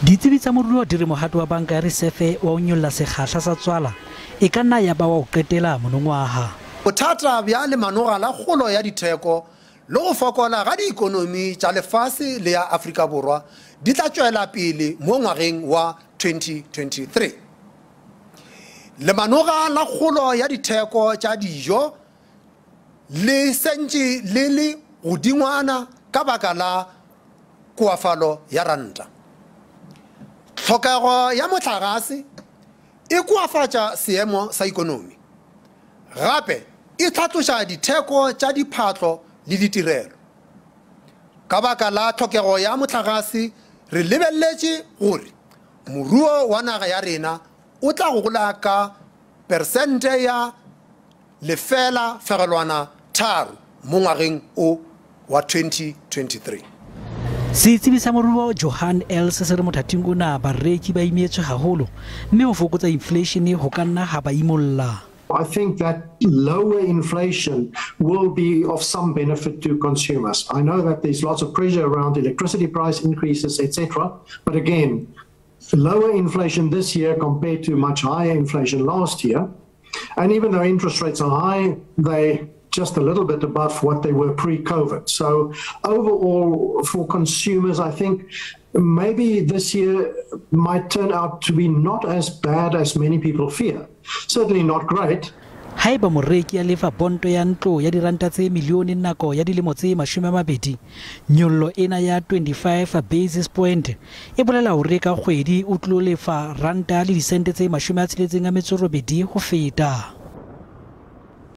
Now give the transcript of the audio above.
Ditsebi tsa moruo di re mohato wa Banka ya Risefe wa ho nyolla sekgahla sa tswala e ka nna ya ba wa ho qetela monongwaha. Bothata bja lemanoga la kgolo ya ditheko le go fokola ga diikonomi tša lefase le ya Afrika Borwa di tla tšwela pele mo ngwageng wa 2023. Lemanoga la kgolo ya ditheko tša dijo le sentše le le godingwana ka baka la koafalo ya ranta. Tlhokego ya mohlagase e koafatša seemo sa ikonomi, gape e hlatloša ditheko tša diphahlo le ditirelo. Ka baka la tlhokego ya mohlagase re lebeletše gore moruo wa naga ya rena o tla gola ka persente ya 0.3 mo ngwageng o wa 2023. Setsebi sa moruo Johan Els se re mothating ona bareki ba imetswe haholo mme ho fokotsa inflation ho ka nna ha ba imolla. I think that lower inflation will be of some benefit to consumers. I know that there's lots of pressure around electricity price increases, etc. But again, lower inflation this year compared to much higher inflation last year. And even though interest rates are high, they just a little bit above what they were pre-COVID. So overall, for consumers, I think maybe this year might turn out to be not as bad as many people fear. Certainly not great. Haeba moreki a lefa bonto ya ntlo ya diranta tse milione nako ya dilemo tse 20, nyollo ena ya 25 basis point e bolela hore ka kgwedi o tlo lefa ranta le disente tse 68 ho feta.